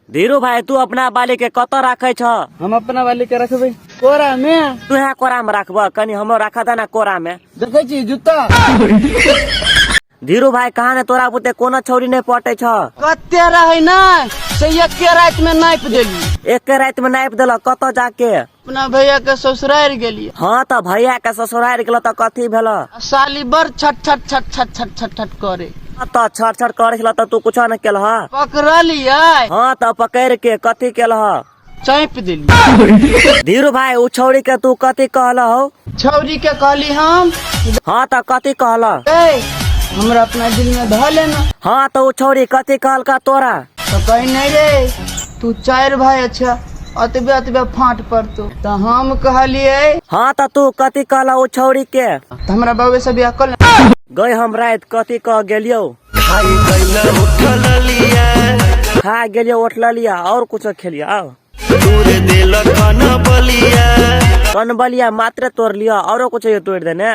धीरू भाई, तू अपना बाली के कतऽ राखे छ? हम अपना बाली के रखबै कोरा में। तू है कोरा में राखब? कनी हमरो राखा दे ना कोरा में। देखै छी जूता। धीरू भाई, कहा ने तोरा बुते कोनो छौरी नहीं पटे छ? कते रहे ना से एके रात में नापि देली। एके रात में नापि देलक? कतऽ जाके? अपना भैया के ससुरारि गेलियै। हाँ तऽ भैया के ससुरारि गेल तऽ कथी भेल? आ साली बड़ छट छट छट छट छट छट छट करे। तऽ छट छट करे छल तऽ तू कुछो नहि केलह? पकड़लियै। हाँ तऽ पकड़ के कथी केलह? चाँपि देली। धीरू भाई, उ छौरी के तू कथी कहल हो? छौरी के कहली हम। हाँ तऽ कथी कहल? ए, हमरा अपना दिल में धऽ लेना। हाँ तऽ उ छौरी कथी कहलका तोरा? तो कही नहीं रे, तू चारि भाई अच्छा अतबे अतबे फाट पड़तो। तऽ हम कहलियै। हाँ तऽ तू कथी कहल उ छौरी के? तऽ हमरा बाबे से बियाह कर ले। गई, हम रात कथी कह गेलियौ? खा गेलियौ उठल लिया और कुछो खेलिया आओ। कनबलिया मात्र तोड़ लिया, औरो कुछ तोड़ देने।